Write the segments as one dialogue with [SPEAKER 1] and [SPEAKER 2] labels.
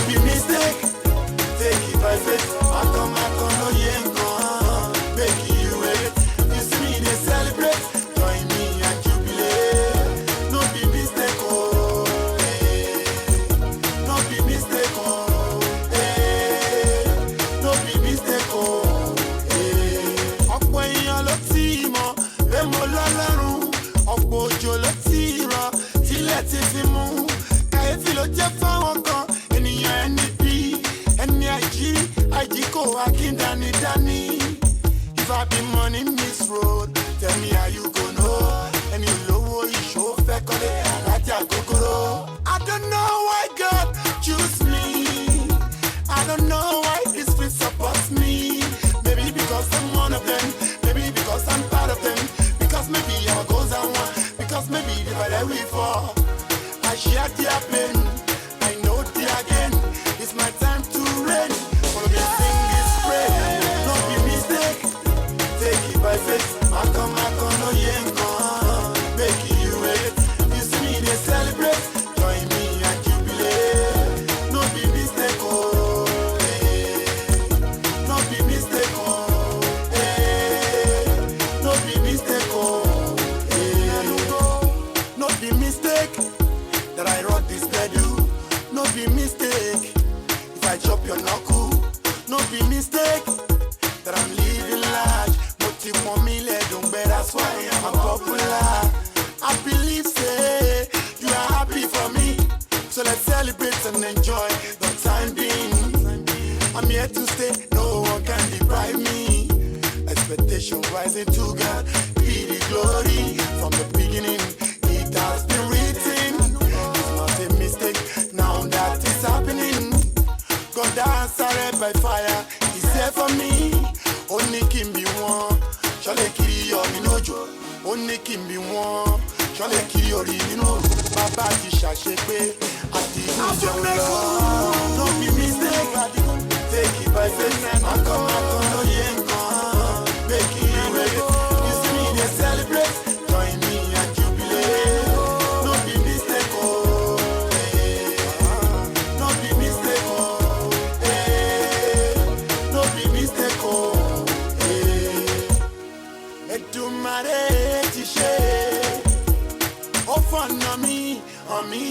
[SPEAKER 1] Be mistake, take it by faith. Akọmakọ lóye nǹkan, make you wait. You see me dey celebrate, join me and jubilate. No be mistake, oh, eh. No be mistake, oh, eh. No be mistake, oh, eh. Ọ̀pọ̀ èèyàn ló ti mọ̀ pé mo lọ́lọ́run, ọ̀pọ̀ òjò ló ti rọ̀ tílẹ̀ ti fi mú. Kàyéfì ló jẹ́ fáwọn kan, ènìyàn ẹni bí ẹni àìjírí àìjíkò akíndanidání. If I be money miss road, tell me how you go know. Ẹni olówó ìṣó fẹ́ kọ́lé alájà gogoro. I don't know why God choose me. I don't know why this spirit supports me. Maybe because I'm one of them. Maybe because I'm part of them. Because maybe our goals are one. Because maybe the better we fall. I share their pain. I know their gain. It's my time to reign. Follow me, sing this prayer. No be mistake. Take it by faith. Akọmakọ lóye nǹkan. Make you wait. You see me dey celebrate. Join me and jubilate. No be mistake, oh, eh. No be mistake, oh, eh. No be mistake, oh, eh. No be mistake that I rock this pedal. No be mistake if I chop your knuckle. No be mistake that I'm living large. Mo ti pọn mi lẹ́dùn gbẹ, that's why I'm popular. I believe say you are happy for me. So let's celebrate and enjoy the time being. I'm here to stay, no one can deprive me. Expectation rising to God, be the glory. From the beginning, it has been written. It's not a mistake, now that it's happening. God answered by fire, He's here for me. Ó ní kí n bí wọn, ṣọlẹ̀ kiri yọ nínú òjò. Ó ní kí n bí wọn, ṣọlẹ̀ kiri orí nínú òrùn. Bàbá ti ṣàṣepé àdìgún jẹun lọ. No be mistake, take it by faith. Akọmakọ lóye nǹkan, make you wait. You see me dey celebrate, join me and jubilate. No be mistake, oh, eh. No be mistake, oh, eh. No be mistake, oh, eh. Èdùmàrè ti ṣe, ó fọ̀nà mi hàn mí.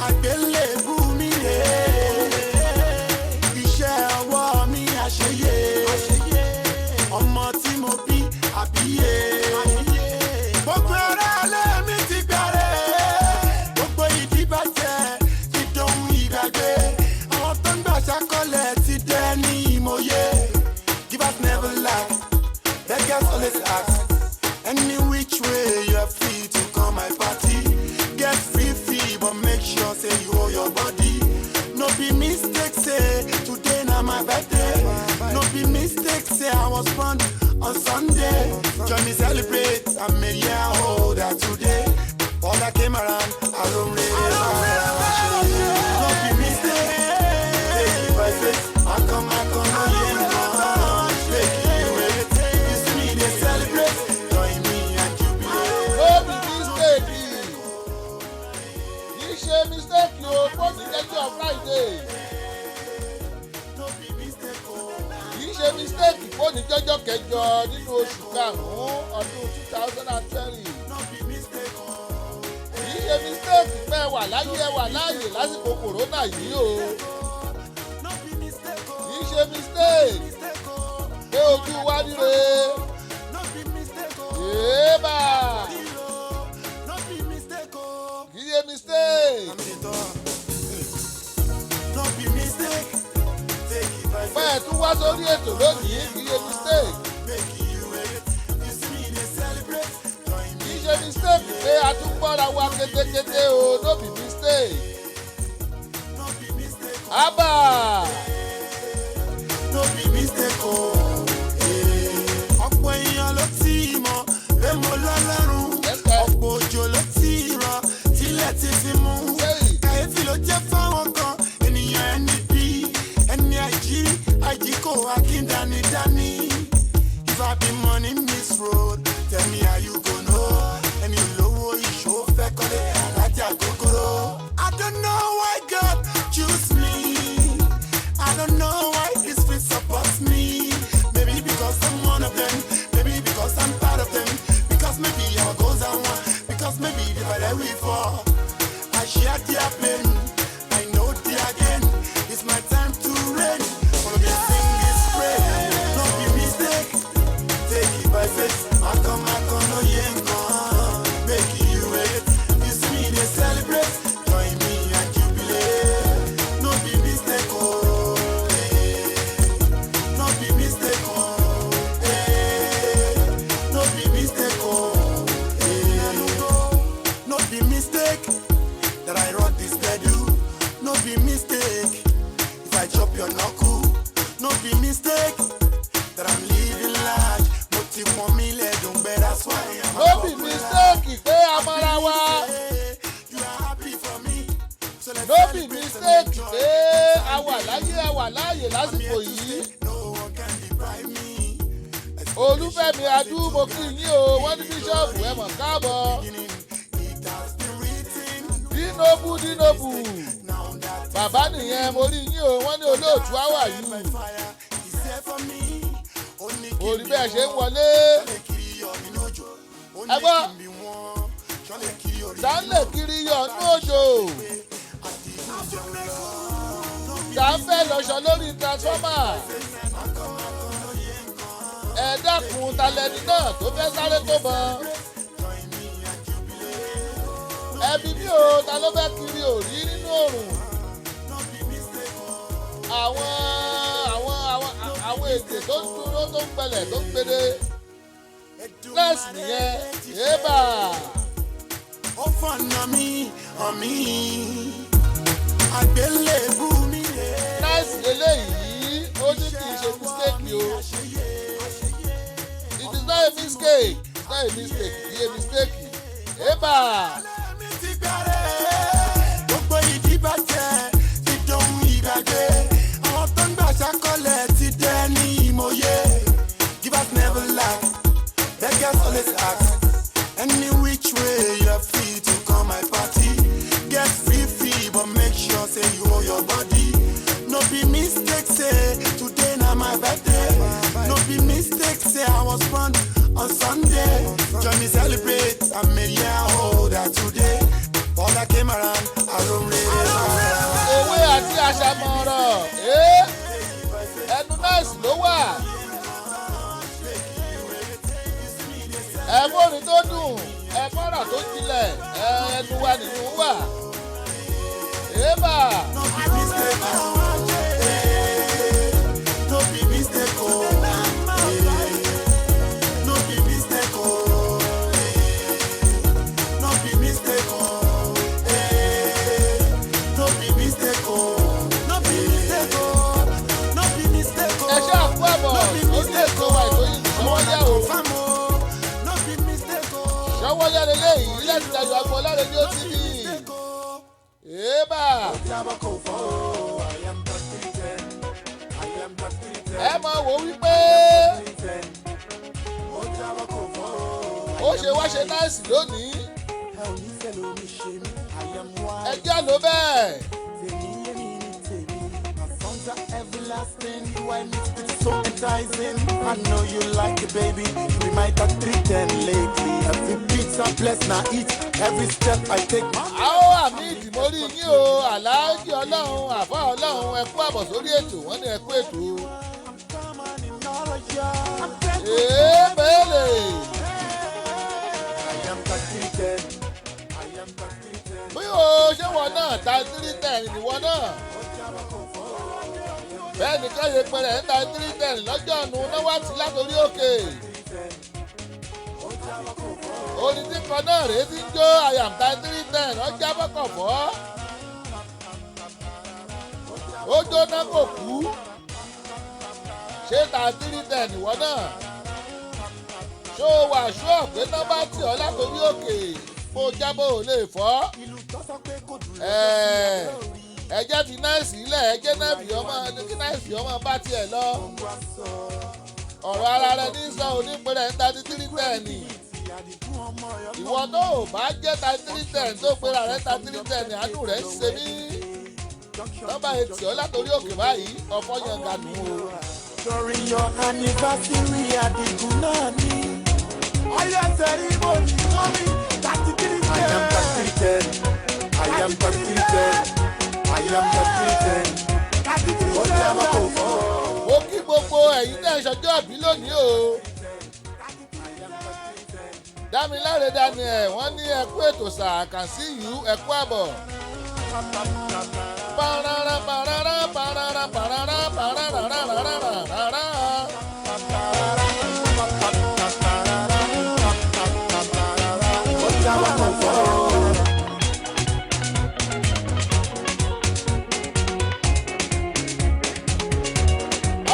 [SPEAKER 1] Àgbélébù mi rè é, iṣẹ́ ọwọ́ mi àṣeyẹ. Ọmọ tí mo bí àbíyè. Gbogbo ará ilé mi ti gbàrẹ́. Gbogbo ìdíbàjẹ́ ti dohun ìgbàgbé. Àwọn tó ń gbàṣà kọ́lẹ̀ ti dẹ́ ní ìmọ̀ye. Givers never lack, beggars always ask. Any which way you're free to come my party. Get free fee, but make sure say you hold your body. No be mistake say today na my birthday. No be mistake say I was born on Sunday. Join me celebrate, I'm a year older today. All that came around, I don't really. No be mistake, take it by faith. I come, oh yeah, make you wait. You see me dey celebrate, join me and jubilate.
[SPEAKER 2] No be mistake, kì í ṣe mistake o, bó ti jẹ́jọ́ Friday.
[SPEAKER 1] No be mistake, oh.
[SPEAKER 2] Kì í ṣe mistake kó ní jọ́jọ́ kẹjọ nínú oṣù karùn-ún ọdún 2020.
[SPEAKER 1] No be mistake, oh.
[SPEAKER 2] Kì í ṣe mistake pé ẹ wà láyé, ẹ wà láàyè lásìkò kòrónà yìí o.
[SPEAKER 1] No be mistake, oh.
[SPEAKER 2] Kì í ṣe mistake
[SPEAKER 1] Mistake, oh.
[SPEAKER 2] pé ojú wa ríre.
[SPEAKER 1] No be mistake, oh.
[SPEAKER 2] Yéèbà.
[SPEAKER 1] No be mistake, oh.
[SPEAKER 2] Kì í ṣe mistake
[SPEAKER 1] I'm the dog. No be mistake. Take it by
[SPEAKER 2] pé ẹ tún wá sórí ètò lónìí. Kì í ṣe mistake.
[SPEAKER 1] Make you wait. You see me dey celebrate. Join
[SPEAKER 2] Kì
[SPEAKER 1] me.
[SPEAKER 2] í ṣe mistake pé a tún gbọ́ra wa kétékété o. No be mistake.
[SPEAKER 1] No be mistake, oh.
[SPEAKER 2] Ábà.
[SPEAKER 1] No be mistake, oh. Eh. Ọ̀pọ̀ èèyàn ló ti mọ̀ pé mo lọ́lọ́run.
[SPEAKER 2] Yes, sir.
[SPEAKER 1] Ọ̀pọ̀ òjò ló ti rọ̀ tílẹ̀ ti fi mú.
[SPEAKER 2] Hey.
[SPEAKER 1] Kàyéfì ló jẹ́ fáwọn kan, ènìyàn ẹni bí ẹni àìjírí àìjíkò akíndanidání. If I be money miss road, tell me how you go know. Ẹni olówó ìṣó fẹ́ kọ́lé alájà gogoro. I don't know why God airplane. I know the again. It's my time to reign. Follow me, sing this prayer. No be mistake. Take it by faith. I come, no yen make you wait. You see me, they celebrate. Join me and jubilate. No be mistake, oh. Eh. No be mistake, oh. Eh. No be mistake, oh. Eh. No be mistake that I rock this schedule. No be mistake if I chop your knuckle. No be mistake that I'm living large. Mo ti pọn mi lẹ́dùn gbẹ, that's why I'm
[SPEAKER 2] No be mistake pé a mọ́ra wa.
[SPEAKER 1] You are happy for me. So let's
[SPEAKER 2] No be
[SPEAKER 1] celebrate and
[SPEAKER 2] mistake
[SPEAKER 1] enjoy.
[SPEAKER 2] pé a wà láyé, a wà láàyè
[SPEAKER 1] I'm
[SPEAKER 2] lásìkò
[SPEAKER 1] here to
[SPEAKER 2] yìí.
[SPEAKER 1] stay. No one can deprive me.
[SPEAKER 2] Olúfẹ́mi Adú, mo kí yín o, wọ́n ní bíṣọ̀bù, ẹ mọ̀ káàbọ̀.
[SPEAKER 1] Beginning, it has been written.
[SPEAKER 2] Dínóbù Dínóbù,
[SPEAKER 1] Now that
[SPEAKER 2] bàbá nìyẹn, mo rí yín o, wọ́n ní olóòtú àwà
[SPEAKER 1] by
[SPEAKER 2] yìí.
[SPEAKER 1] fire is here for me. Ó ní
[SPEAKER 2] Mo
[SPEAKER 1] kí
[SPEAKER 2] rí
[SPEAKER 1] n bí
[SPEAKER 2] bẹ́ẹ̀ ṣe ń
[SPEAKER 1] wọn.
[SPEAKER 2] wọlé.
[SPEAKER 1] Ṣọlẹ̀ kiri yọ nínú òjò. Ó ní
[SPEAKER 2] Ẹ gbọ́.
[SPEAKER 1] kí n bí wọn. Ṣọlẹ̀ kiri orí
[SPEAKER 2] Tá ń lè kiri yọ̀ ní òjò. Tá ń fẹ́ lọ́ṣọ lórí transformer. Ẹ dákun, ta lẹni náà tó fẹ́ sáré tó mọ. Ẹbí mi ò, ta ló fẹ́ kiri òrí nínú òrùn? Àwọn èdè tó ń dúró, tó ń gbẹlẹ̀, tó ń gbede. Nọ́ọ̀sì nìyẹn, yéèbà.
[SPEAKER 1] Ó fọ̀nà mi hàn mí. Àgbélébù mi rè é.
[SPEAKER 2] Nọ́ọ̀sì eléyìí, ó ní kì í ṣe mistake o. It is not a mistake. It's not a mistake. Kì í ṣe mistake. Yéèbà.
[SPEAKER 1] Mi ti gbàrẹ́. Gbogbo ìdíbàjẹ́ ti dohun ìgbàgbé. Àwọn tó ń gbà ṣàkọlẹ̀ ti dẹ́ ní ìmọ̀ye. Givers never lack, beggars always ask. Any which way you are free to come my party. Get free free but make sure say you hold your body. No be mistake say today na my birthday. No be mistake say I was born on Sunday. Join me celebrate, I'm a year older today. All that came around, I don't really.
[SPEAKER 2] Òwe àti àṣàmọ̀ràn ẹ́, ẹnu nọ́ọ̀sì ló wà. Ẹ̀fọ́rin tó dùn, ẹ̀fọ́rọ̀ tó jinlẹ̀, ẹnu wa nìyí wà. Èébà.
[SPEAKER 1] No be mistake, oh. Eh, no be mistake, oh. Eh, no be mistake, oh. Eh, no be mistake, oh. Eh, no be mistake, oh. No be mistake, oh. No be mistake, oh.
[SPEAKER 2] Ẹ ṣe àkú àbọ̀
[SPEAKER 1] No be
[SPEAKER 2] lórí
[SPEAKER 1] mistake,
[SPEAKER 2] ètò wa, ètò yìí, Ṣọwọ́yá o.
[SPEAKER 1] Confirm, oh. No be mistake, oh.
[SPEAKER 2] Ṣọwọ́yá leléyìí láti Dayọ̀ Agboola Radio
[SPEAKER 1] No be
[SPEAKER 2] TV.
[SPEAKER 1] mistake, oh.
[SPEAKER 2] Èébà.
[SPEAKER 1] Jábọ̀ kò fọ́ o. I am the 310. I am the 310.
[SPEAKER 2] Ẹ mọ̀ wò wípé
[SPEAKER 1] Ó jábọ̀ kò fọ́ o.
[SPEAKER 2] ó ṣe wá ṣe náìsì lónìí.
[SPEAKER 1] Ẹ ò ní fẹ́ lómi ṣe mí. I am
[SPEAKER 2] Ẹ
[SPEAKER 1] wise.
[SPEAKER 2] jẹ́ ló bẹ́ẹ̀.
[SPEAKER 1] Tèmi yé mi ní tèmi. My songs are everlasting. You and me, it's so enticing. I know you like it, baby. You be my top 310 lately. Every beat I bless, now eat. Every step I take, my
[SPEAKER 2] A ó àmì ìdìmórí yín o, aláàjì ọlọ́run, àfá ọlọ́run, ẹ kú àbọ̀ sórí ètò, wọ́n ní ẹ kú ètò.
[SPEAKER 1] I'm common in all of you. I'm thankful.
[SPEAKER 2] Èébèlè.
[SPEAKER 1] I am the 310. I am the 310.
[SPEAKER 2] Bí o ṣé wọn náà ta 310 ìwọ náà. Bẹ́ẹ̀ ni káyé pẹrẹ ń ta 310 lọ́jọ́ ọ̀nù náwó àti látòrí òkè. Orin tí kan náà rèé ti ń jó I am ta 310 ọjà bọ́kọ̀bọ́. Ó jóná kò kú. Ṣé ta 310 ìwọ náà? Ṣó o wà ṣó pé nọ́mbà tì ọ́ látòrí òkè kó o jábọ̀ ò lè fọ́?
[SPEAKER 1] Ìlú tó sọ pé kò dùn
[SPEAKER 2] Ẹ̀ẹ́, ẹ jẹ́ fi náìsì lẹ̀, ẹ jẹ́ náìfì ọmọ, kí náìsì ọmọ bá tiẹ̀ lọ. Ọ̀rọ̀ ara rẹ ní sọ onípẹ̀rẹ̀ ń ta 310. Ìwọ tó o bá jẹ́ ta 310 tó pera rẹ̀ ta 310, àánú rẹ̀ ń ṣe mí. Nọ́mbà etí ọ látòrí òkè báyìí, ọ̀fọ̀ yan gànú o.
[SPEAKER 1] During your anniversary, Adigun náà ni. Ọyọ ceremony, mọ́mí, 33 ten. I am 33 10. I I am 3310. I am 3310. Ó jábọ́ kò fọ́.
[SPEAKER 2] Mo kí gbogbo ẹ̀yin tẹ́ ẹ ṣọjọ́ ìbí lónìí o. Dámiláre Daniel, wọ́n ní ẹ kú ètò sà, kàn sí yù, ẹ kú àbọ̀. Parara parara parara parara parara parara.
[SPEAKER 1] Ó jábọ́ kò fọ́.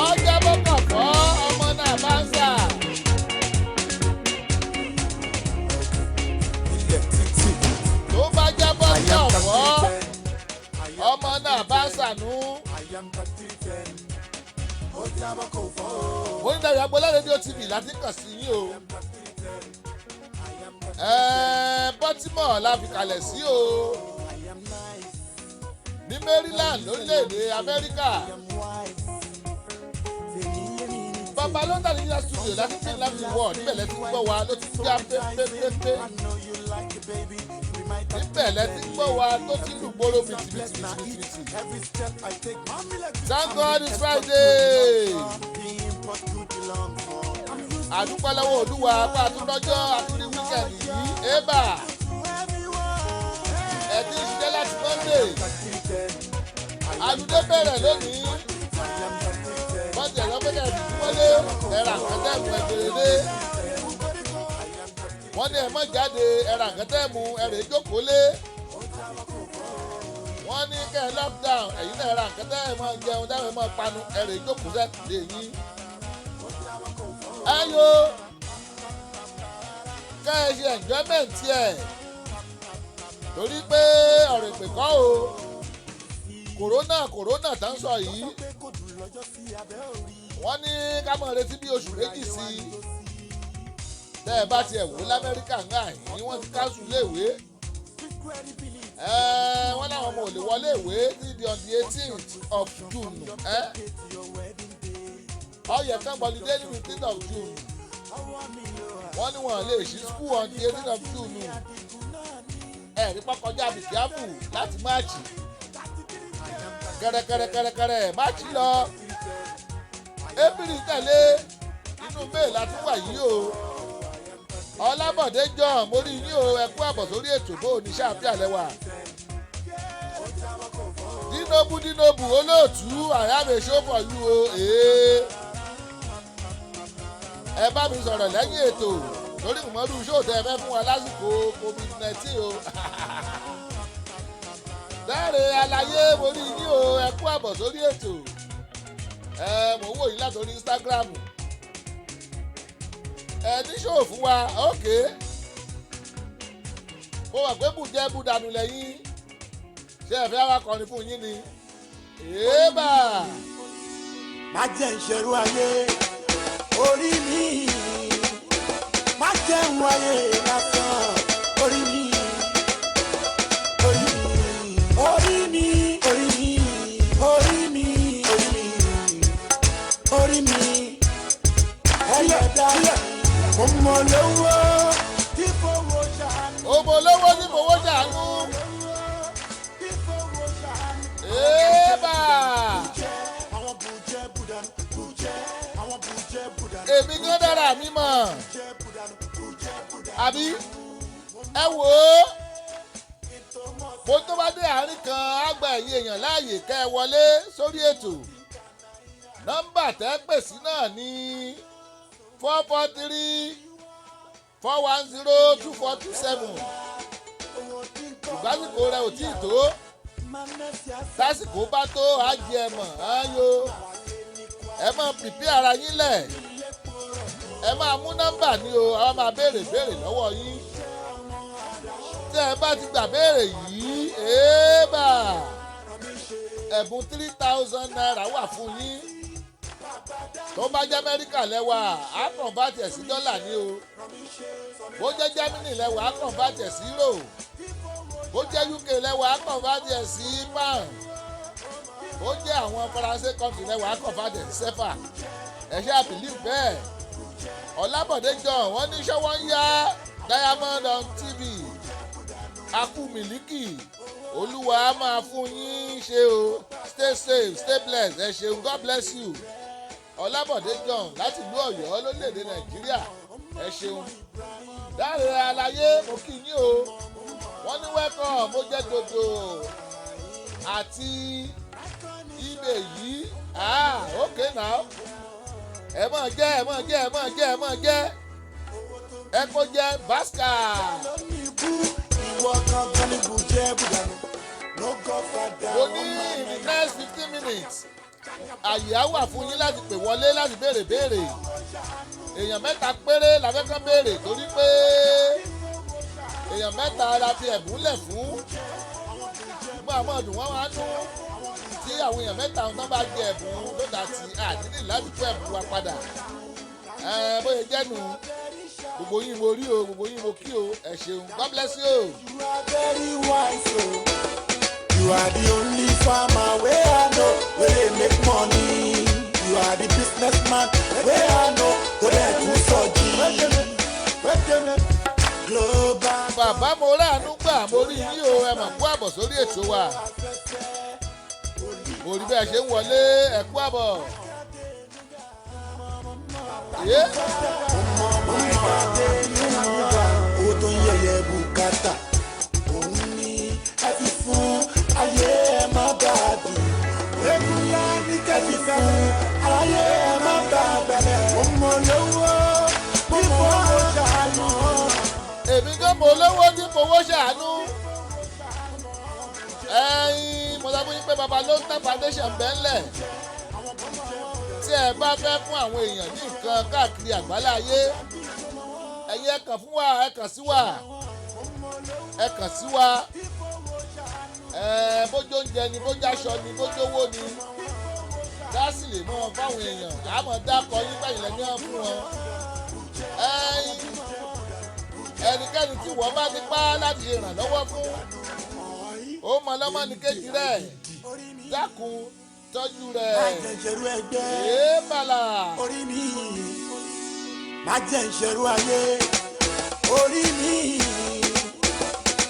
[SPEAKER 2] Ọjà bọ́kàn fọ́ ọmọ náà bá ń sà.
[SPEAKER 1] Ilẹ̀ títì.
[SPEAKER 2] Tó bá jábọ́
[SPEAKER 1] I
[SPEAKER 2] sí
[SPEAKER 1] am
[SPEAKER 2] ọ̀fọ́,
[SPEAKER 1] 3310.
[SPEAKER 2] ọmọ náà bá ń sànú.
[SPEAKER 1] I am 3310. Ó jábọ́ kò fọ́.
[SPEAKER 2] Mo ní Dayọ̀ Agboola rédíò TV láti kàn sí yín o. Baltimore la fi kalẹ̀ sí o. Ní Maryland, lórílẹ̀‐èdè Amẹ́ríkà. Bàbá ló ń tàbí yíyá studio láti fi láti wọ̀ níbẹ̀ lẹ́tí gbọ́ wa ló ti já pépépépé. Níbẹ̀ lẹ́tí gbọ́ wa tó ti lù gbóró bìtìbìtìbìtìbìtì. Thank God it's Friday. Àdúpẹ́ lọ́wọ́ Olúwa pé àtúndọ́jọ́ àtúrí weekend yìí. Ébà ẹ ti ń ṣiṣẹ́ láti Monday. Àlùdé bẹ̀rẹ̀ lónìí. Bọ́ọ̀dì ẹ̀rọ pẹ́kẹ́ ìdíwọ́lé ẹ̀rà nǹkan tẹ́ẹ̀mù ẹ̀gbẹ̀rẹ̀dé. Wọ́n ní ẹ má jáde, ẹ̀rà nǹkan tẹ́ẹ̀mù ẹ̀rẹ̀ ìjókòó lé. Wọ́n ní kẹ́ ẹ lockdown, ẹ̀yin náà ẹ̀rà nǹkan tẹ́ẹ̀mù jẹun táwọn ẹ̀ máa panu, ẹ̀rẹ̀ ìjókòó sẹ́ẹ̀ yín. Ayo ká ẹ ṣe enjoyment ẹ̀ torí pé ọ̀rọ̀ ìpè kọ́ o, kòrónà kòrónà tá ń sọ yìí, wọ́n ní ká máa retí bí oṣù 2 sí i. Tẹ́ ẹ bá tiẹ̀ wò l'Amẹ́ríkà ń gbà yín, wọ́n ti káṣù léèwé. Wọ́n láwọn ọmọ ò lè wọlé ìwé títí di on the 18th of June. Ọyẹ kan gbọlidé ní 15th of June. Wọ́n ní wọ́n lè ṣí school on the 18th of June. Ẹ̀rí pọ́kọjá bìkíáfù láti March, kẹrẹkẹrẹkẹrẹkẹrẹ March lọ, April tẹ̀lé, inú May la tún wà yìí o. Ọlábọ̀dé John, mo rí yín o, ẹ kú àbọ̀ sórí ètò. Bó o ní sáàfíà lẹ́wà? Dinobu Dinobu olóòtú, I have a show for you o. Ee, ẹ bá mi sọ̀rọ̀ lẹ́yìn ètò lórí ìmọ̀lú show tẹ́ ẹ fẹ́ fún wa lásìkò COVID-19 o. Dáre àlàyé, mo rí yín o, ẹ kú àbọ̀ sórí ètò. Ẹ mò ń wò yín látòrí Instagram. Ẹ ní show fún wa, ókè. Mo wà pé bùjẹ́ bùdànù lẹ́yìn, ṣé ẹ fẹ́ wá kọrin fún yín ni? Èébà.
[SPEAKER 1] Má jẹ́ ìṣerú ayé orí mi, má jẹ́ ń wáyé lásán orí mi, orí mi, orí mi, orí mi, orí mi, orí mi, orí mi, ẹlẹ́dàá mo mọ lówó tí fowó ṣàánú.
[SPEAKER 2] Ọmọ olówó ní fowó ṣàánú.
[SPEAKER 1] Tí fowó ṣàánú.
[SPEAKER 2] Èébà.
[SPEAKER 1] Àwọn bùjẹ́ bùdànù bùjẹ́, àwọn bùjẹ́ bùdànù.
[SPEAKER 2] Èmi gan dára mi mọ̀.
[SPEAKER 1] Bùjẹ́ bùdànù bùjẹ́ bùdànù.
[SPEAKER 2] Àbí ẹ wò ó, mo tó bá dé àárín kan, á gba ẹ̀yin èèyàn láàyè kẹ́ ẹ wọlé sórí ètò. Nọ́mbà tẹ́ pè sí náà ní 443-410-2427. Ìgbásíkò rẹ ò tí ì tó. Tásìkò bá tó, á jẹ ẹ mọ̀ áyò. Ẹ máa pìpì ara yín lẹ̀, ẹ máa mú nọ́mbà ní o. Àwọn máa béèrè béèrè lọ́wọ́ yín. Tẹ́ ẹ bá ti gbà béèrè yìí, èébà, ẹ̀bùn ₦3,000 wà fún yín. Tó bá jẹ́ Amẹ́ríkà lẹ́wà, á convert ẹ̀ sí dọ́là ní o. Bó jẹ́ Germany lẹ́wà, á convert ẹ̀ sí euro. Bó jẹ́ UK lẹ́wà, á convert ẹ̀ sí pound. Bó jẹ́ àwọn Faransé country lẹ́wà, á convert ẹ̀ sí CFA. Ẹ ṣe àbílí bẹ́ẹ̀. Ọlábọ̀dé John, wọ́n ní ṣọ́wọ́ ń yá Diamond on TV, akú mílíkì. Olúwa á máa fún yín ṣe o. Stay safe, stay blessed. Ẹ ṣeun, God bless you. Ọlábọ̀dé John láti ìlú Ọ̀yọ́ lórílẹ̀‐èdè Nàìjíríà, ẹ ṣeun. Dáre Aláyé, mo kí yín o. Wọ́n ní welcome. Mo jẹ́ dòdò àti ibè yìí. Ah, okay now. Ẹ máa jẹ́, ẹ máa jẹ́, ẹ máa jẹ́, ẹ máa jẹ́, ẹ kó jẹ́ basca.
[SPEAKER 1] Ìwọ gangan ní bùjẹ́ bùdànù. No godfather.
[SPEAKER 2] Mo ní in the next 15 minutes, àyè á wà fún yín láti pè wọlé láti béèrè béèrè. Èèyàn mẹ́ta péré la fẹ́ kán béèrè, torí pé èèyàn mẹ́ta la fi ẹ̀bùn lẹ̀ fún. Ṣùgbọ́n àmọ́ ọdún wọn wá nú tí àwọn èèyàn mẹ́ta tán bá jẹ ẹ̀bùn lódà tí àdínì láti kó ẹ̀bùn wa padà. Ẹ bóyá jẹ́nu gbogbo yín mo rí o, gbogbo yín mo kí o. Ẹ ṣeun, God bless you.
[SPEAKER 1] You are very wise, oh. You are the only farmer wey I know wey dey make money. You are the businessman wey I know tó dẹ̀ tún sọ̀jì. Global.
[SPEAKER 2] Bàbá, mo ráàánú gbà, mo rí yín o. Ẹ mọ̀ kú àbọ̀ sórí ètò wa. Mo rí bẹ́ẹ̀ ṣe ń wọlé. Ẹ kú àbọ̀. Yé.
[SPEAKER 1] Owó tó ń yẹyẹ bùkátà òun ni ẹ fi fún ayé, ẹ má bàa dùn. Egunla ní kẹ́fì fún ayé, ẹ má bàa bẹ̀rẹ̀. Mo mọ̀ lówó mo mọ̀ ó ṣàánú.
[SPEAKER 2] Èmi gan mo lówó tí fowó ṣàánú. Ẹyin, mo sọ fún yín pé baba ló ń tán foundation bẹ́ńlẹ̀. Tí ẹ bá fẹ́ fún àwọn èèyàn ní nǹkan káàkiri àgbáláyé, ẹ̀yin ẹ kàn fún wa, ẹ kàn sí wa, ẹ kàn sí wa. Ẹ bójú oúnjẹ ni, bójú aṣọ ni, bójú owó ni, gáàsì lè mọ fáwọn èèyàn, àmọ́ dákọ yín báyìí lẹ́ni wọn fún wọn. Ẹyin, ẹnikẹ́ni tí wọ́n bá nípa láti ṣe ìrànlọ́wọ́ fún, ó mọ lọ́mọ ní kejì rẹ̀, dákun tọ́jú rẹ̀.
[SPEAKER 1] Má jẹ́ ìṣerú ẹgbẹ́.
[SPEAKER 2] Èébàlà.
[SPEAKER 1] Orí mi, má jẹ́ ìṣerú ayé. Orí mi,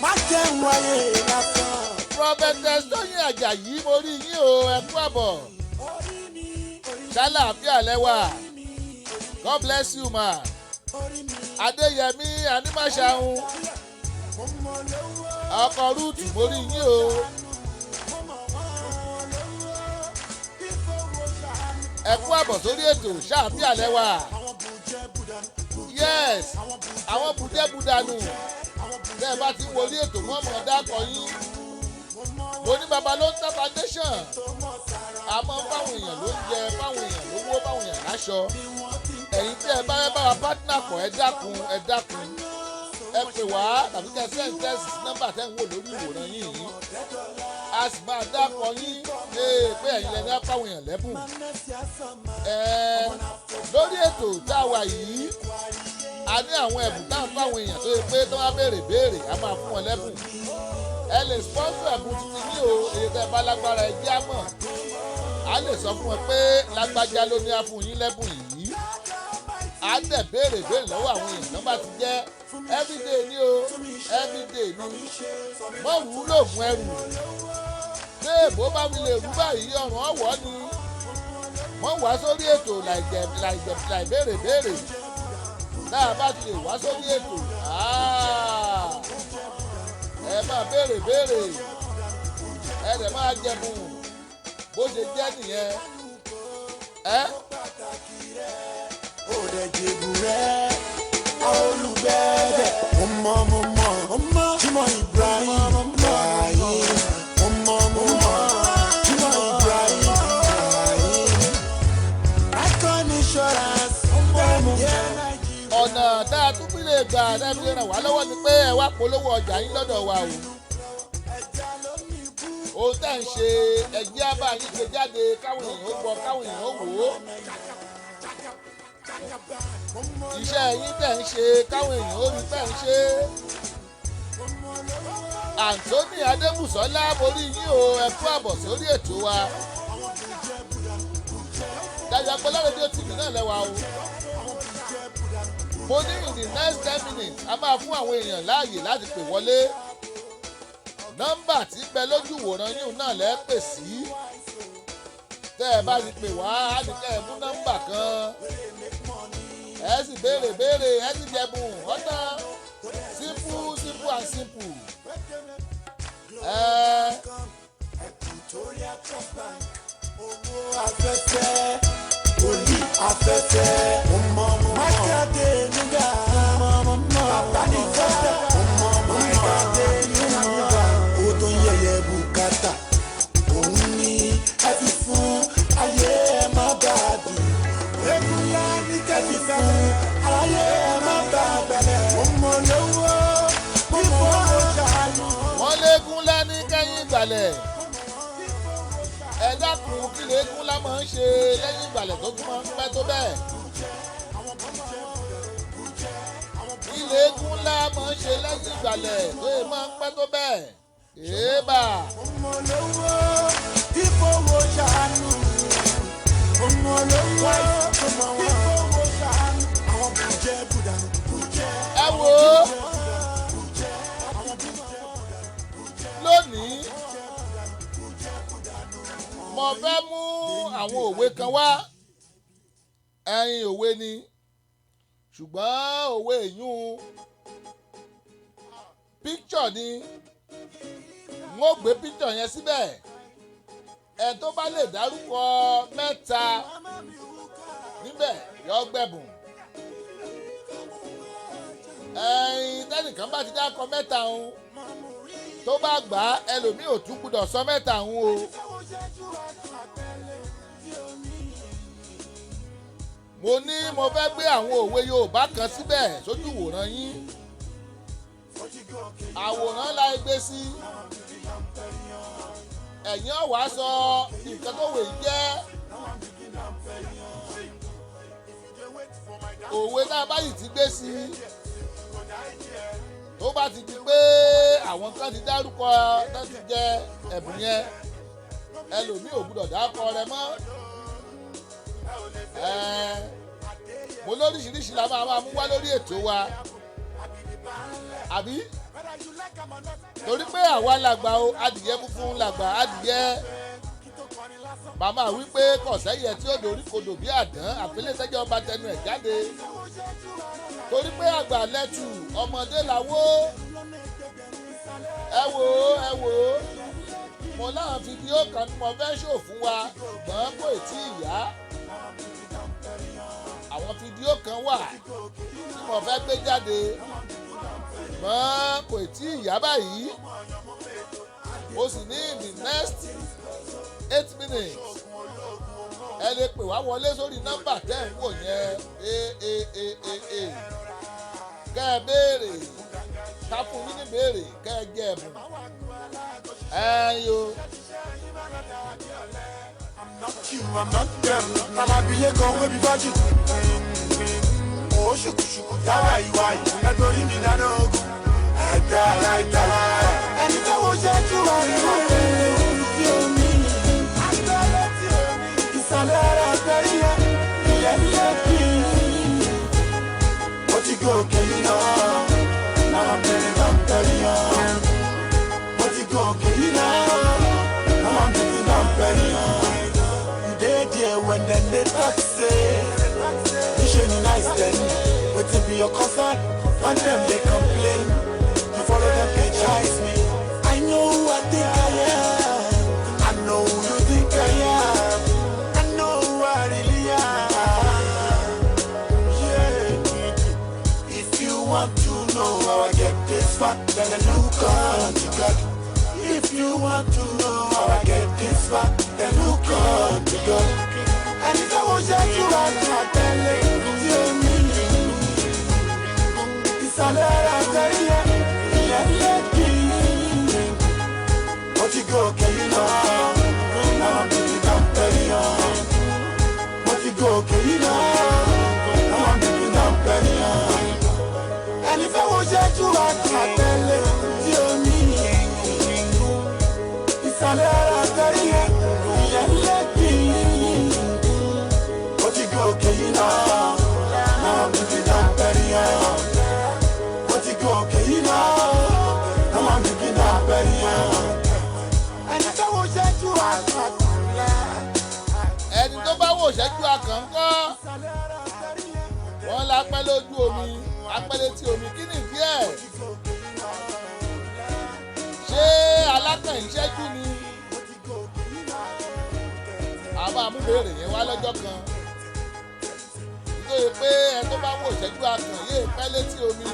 [SPEAKER 1] má jẹ́ ń wáyé lásán.
[SPEAKER 2] Prophetess Tóyìn Àjàyí, mo rí yín o. Ẹ kú àbọ̀. Ṣàlàáfíà lẹ́wà? God bless you, ma. Adéyẹmí Anímàṣàhùn, ọkọ Rúùtù, mo rí yín o. Ẹ kú àbọ̀ sórí ètò. Ṣàlàáfíà lẹ́wà? Yes, àwọn bùjẹ́bùdànù, bẹ́ẹ̀ bá ti ń wọlé ètò, wọ́n mọ̀ dákọ̀ yín. Mo ní baba ló ń tẹ́ foundation, àmọ́ fáwọn èèyàn ló ń jẹ, fáwọn èèyàn lówó, fáwọn èèyàn láṣọ. Ẹ̀yin tí ẹ bá fẹ́ bá wa partner kọ̀, ẹ dákun, ẹ dákun, ẹ pè wá tàbí kẹ́ send text sí nọ́mbà tẹ́ ń wò lórí ìwòran yín yìí. A sì máa dákọ̀ yín pé ẹ̀yin lẹni á fáwọn èèyàn lẹ́bùn lórí ètò tá a wà yìí. A ní àwọn ẹ̀bùn tá à ń fáwọn èèyàn tó yẹ pé tó bá béèrè béèrè, a máa fún wọn lẹ́bùn. Ẹ lè sponsor ẹ̀bùn títí ní o. Èyí tẹ́ bá lágbára, ẹ jẹ́ á mọ̀. A lè sọ fún wọn pé lágbájá ló ní á fún yín lẹ́bùn yìí. A dẹ̀ béèrè béèrè lọ́wọ́ àwọn èèyàn tó bá ti jẹ́. Everyday ni o, everyday ni mọ̀rù lóògùn ẹrù. Téèbó bá fi lè rú báyìí, ọ̀rùn ọ̀wọ́ ni wọ́n wá sórí ètò láìjẹ̀ láìjẹ̀ láì béèrè béèrè. Tá a bá ti lè wá sórí ètò, ẹ máa béèrè béèrè, ẹ dẹ̀ máa jẹ̀bùn. Bó ṣe jẹ́ nìyẹn ẹ.
[SPEAKER 1] Ó dẹ̀ jèbù rẹ̀ olùgbẹ́bẹ̀. Mo mọ̀, mo mọ̀, mo mọ̀ Jimoh Ibrahim Ibrahim. Mo mọ̀, mo mọ̀ Jimoh Ibrahim Ibrahim. Icon Insurance. Yeah, Nigeria.
[SPEAKER 2] Ọ̀nà tá a tún fi lè gbà tá a fi lè ràn wá lọ́wọ́ ni pé ẹ wá polówó ọjà yín lọ́dọ̀ wa o. Ohun tẹ́ ń ṣe, ẹ̀jẹ̀ á bá yín gbé jáde, káwọn èèyàn ó gbọ́, káwọn èèyàn ó wò ó. Iṣẹ́ yín tẹ̀ ń ṣe, káwọn èèyàn ó rí tẹ̀ ń ṣe. Anthony Adébùsọ́lá, borí yín o. Ẹ kú àbọ̀ sórí ètò wa. Dayọ̀ Agbọ́lá Rédíò TV náà lẹ́wà o. Mo ní in the next 10 minutes, a máa fún àwọn èèyàn láàyè láti pè wọlé. Nọ́mbà tí ń bẹ lójú ìwòran yìí náà lẹ́ pè sí. Tẹ́ ẹ bá ti pè wá, á ní kẹ́ ẹ mú nọ́mbà kan. Ẹ sì béèrè béèrè, ẹ sì jẹ̀bùn ọ̀tá. Simple, simple and simple. Ẹ
[SPEAKER 1] Owó afẹ́fẹ́, olú afẹ́fẹ́, mákàdé nígbà, bàbá ní fẹ́fẹ́, mákàdé nígbà, owó tó ń yẹyẹ bùkátà, òun ni ẹ fi fún ayé ẹ má bàa dùn. Egunla ní kẹ́fì fún ayé ẹ má bàa bẹ̀rẹ̀. Mo mọ̀ lówó, mo mọ̀ ṣàánú.
[SPEAKER 2] Wọ́n léegun lá ní kẹ́yìn ìgbàlẹ̀. Ẹ dákun, kí léegun lá máa ń ṣe lẹ́yìn ìgbàlẹ̀ tó tún máa ń pẹ́ tó bẹ́ẹ̀? Kí léegun lá máa ń ṣe lẹ́yìn ìgbàlẹ̀ tó yẹ máa ń pẹ́ tó bẹ́ẹ̀? Èébà.
[SPEAKER 1] Ọmọ lówó tí fowó ṣàánú. Ọmọ lówó tí fowó ṣàánú. Àwọn bùjẹ́ bùdànù bùjẹ́.
[SPEAKER 2] Ẹ wò ó, lónìí mo fẹ́ mú àwọn òwe kan wá. Ẹyin òwe ni, ṣùgbọ́n òwe ìyún picture ni. N ó gbé picture yẹn síbẹ̀. Ẹ tó bá lè dárúkọ mẹ́ta níbẹ̀ yọ gbẹ̀bùn. Ẹyin tẹ́nìkan bá ti dákọ mẹ́ta òun tó bá gbà á, ẹlòmíì ò tún gbúdọ̀ sọ mẹ́ta òun o. Mo ní mo fẹ́ gbé àwọn òwe Yorùbá kan síbẹ̀ sójú ìwòran yín. Àwòrán la gbé sí, ẹ̀yin ọ̀wá sọ nǹkan tó wè jẹ́ òwe tá a bá yìí ti gbé sí. Tó bá ti di pé àwọn kan ti dárúkọ tó ti jẹ ẹ̀bùn yẹn, ẹlòmíì ò gbúdọ̀ dárúkọ rẹ mọ́. Ẹ̀ẹ́, mo lóríṣiríṣi la máa mú wá lórí ètò wa, àbí? Torí pé àwa làgbà o, adìyẹ funfun làgbà adìyẹ. Màmá wípé kọ̀sẹ́yẹ tí ó dorí kodò bí àdán àfilétẹ́jọ́ ọba tẹnu ẹ̀ jáde. Torí pé àgbà lẹ́tù, ọmọdé làwó. Ẹ wò ó, ẹ wò ó, mo láwọn fídíò kan tí mo fẹ́ ṣò fún wa, ṣùgbọ́n kò tí ì yá. Àwọn fídíò kan wà tí mo fẹ́ gbé jáde, ṣùgbọ́n kò tí ì yá báyìí. Mo sì ní the next 8 minutes, ẹ lè pè wá wọlé sórí nọ́mbà tẹ́ ń wò yẹn, a a a a a, kẹ́ ẹ béèrè, ká fún yín ní béèrè, kẹ́ ẹ jẹ ẹ̀bùn ẹ yo.
[SPEAKER 1] I'm not you, I'm not them. I'm abilékọ wey be virgin. Ó ṣùkùṣùkù táwa ìwà yìí. Ẹgbẹ́ mi dáná ogun. Ẹ̀dá aláìdára. Ẹni tó wo ṣẹ́jú wa ní àtẹ̀lé tí omi. Àtẹ̀lé tí omi. Ìsàlẹ̀ ara àtẹ̀rí yẹn. Ìyẹn lẹ́kì. Ó ti gòkè yìí náà. Náà bẹ̀rẹ̀ náà tẹ̀lé yẹn. Ó ti gòkè yìí náà. Náà bẹ̀rẹ̀ náà tẹ̀lé yẹn. You dey there when dem dey talk say you ṣe ni nice then. Wetin be your concern when dem dey complain? You follow dem dey chase me. I know who I think I am. I know who you think I am. I know who I really am. Yeah. If you want to know how I get this far, then look unto God. If you want to know how I get this far, then look unto God. Ẹni tó wo ṣẹ́jú wa ní àtẹ̀lé tí ó ní ìsàlẹ̀ ara tẹ̀rí yẹn, ìyẹn lẹ́kì. Ó ti gòkè yìí náà, náà bìbí náà tẹ̀rí yẹn. Ó ti gòkè yìí náà, náà bìbí náà tẹ̀rí yẹn. Ẹni fẹ́ wo ṣẹ́jú wa ní àtẹ̀lé tí ó ní ìsàlẹ̀ ara tẹ̀rí yẹn, ìyẹn lẹ́kì. Ó ti gòkè yìí náà, náà bìbí náà tẹ̀rí yẹn. Ó ti gòkè yìí náà, náà bìbí náà tẹ̀rí yẹn.
[SPEAKER 2] Apẹ́ lójú omi, apẹ́ létí omi, kí ni ìdí ẹ̀? Ṣé alákàn ìṣẹ́jú ni? A máa mú béèrè yẹn wá lọ́jọ́ kan, nítorí pé ẹ tó bá wò ìṣẹ́jú akàn yéé pẹ́ létí omi.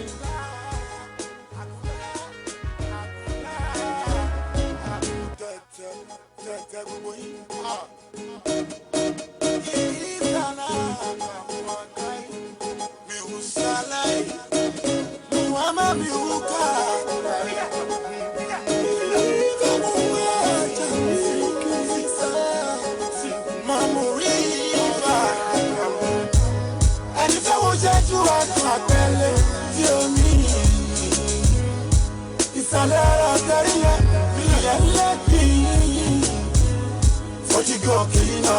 [SPEAKER 1] Ẹni fẹ́ wo ṣẹ́jú àpẹẹlẹ tí omi ìsàlẹ̀ ọ̀rọ̀ tẹ̀rí yẹn ilẹ̀ lẹ́kì. Mo ti gòkè iná,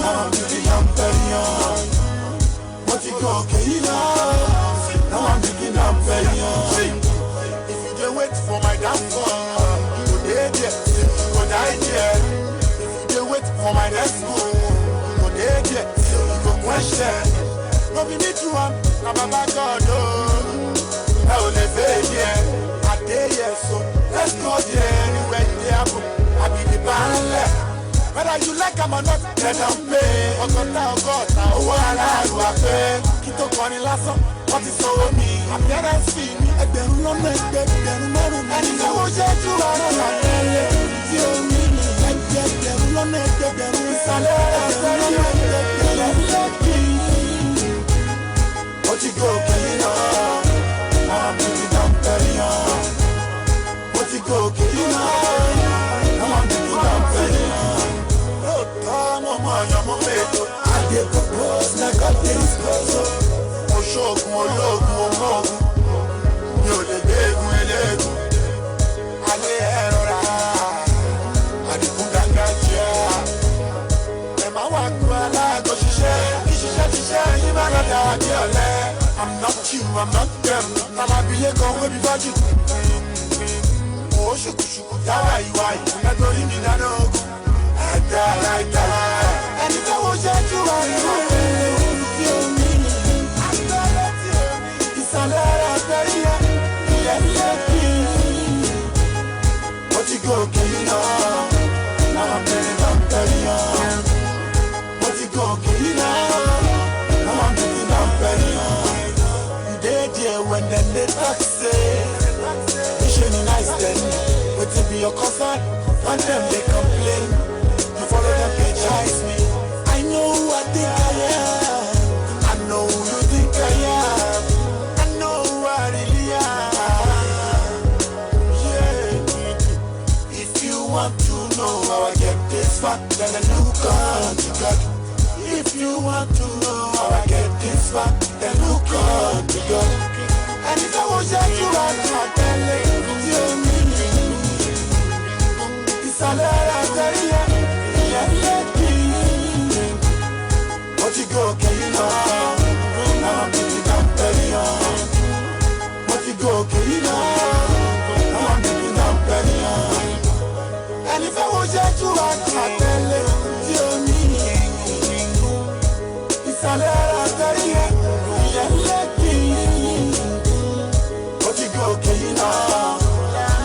[SPEAKER 1] náà bìbí náà ń tẹ̀rí yàn. Mo ti gòkè iná, náà bìbí náà ń tẹ̀rí yàn. If you dey wait for my downfall, you go dey there, you go die there. If you dey wait for my next move, you go dey there, you go question. No be me to am, na Baba God o. Ẹ ò lè fẹ́ yẹ, àdé yẹ so, let's go there anywhere you dey happen. I be the baálẹ̀. Whether you like am or not, dem don pay. 60 60 owó aláàrú àpẹ́. Kí tó kọrin lásán, wọ́n ti sanwó mi. Appearance fee mi, 5,000,000. Ẹni tó wo ṣẹ́jú àrùn àtẹ̀lé tí omi ní 6,000,000. Ìsàlẹ̀ 6,000,000 lẹ́kì. Mo ti gòkè iná, àwọn bìbí náà ń tẹ̀lé yàn. Mo ti gòkè iná, àwọn bìbí náà ń tẹ̀lé yàn. Lóòótọ́ mo mọ ọ̀yàn mo mẹ́tò. I dey propose na God dey dispose o. Mo ṣoògùn olóògùn omóògùn. Mi ò lè gbégun eléégún. Alẹ́ ẹ rọra, àdìgún gàgà jẹ́. Ẹ máa wá kú aláàgọ́ ṣiṣẹ́. Kí ṣiṣẹ́ ṣiṣẹ́ yín má lọ dàbí ọ̀lẹ. I'm not you, I'm not them. Alábìlẹ̀ kan wey be virgin. Owó ṣùkùṣùkù dáwà ìwà ìfúnná torí mi dáná ogun. Ẹ̀dá aláìdá. Ẹni tó wo ṣẹ́jú wa ní tí omi ní. Abẹ́rẹ́ tí omi. Ìsàlẹ̀ ara tẹ̀rí yẹn, ilẹ̀ lẹ́kì. Mo ti gòkè iná, náà bẹ̀rẹ̀ náà tẹ̀rí yẹn. Mo ti gòkè iná, náà bẹ̀rẹ̀ náà tẹ̀rí yẹn. You dey there when dem dey talk say, Mission ni nice then, wetin be your concern when dem dey complain? You follow dem page me. I know who I think I am. I know who you think I am. I know who I really am. Yeah. If you want to know how I get this far, then I look unto God. If you want to know how I get this far, then look unto God. Ẹni tó wo ṣẹ́jú àtẹ̀lé tí omi ní. Ìsàlẹ̀ ara tẹ̀rí yẹn, ilẹ̀ lẹ́kì. Mo ti gòkè iná, náà bìbí náà tẹ̀rí yẹn. Mo ti gòkè iná, náà bìbí náà tẹ̀rí yẹn. Ẹni fẹ́ wo ṣẹ́jú àtẹ̀lé tí omi ní. Ìsàlẹ̀ ara tẹ̀rí yẹn, ilẹ̀ lẹ́kì. Mo ti gòkè iná,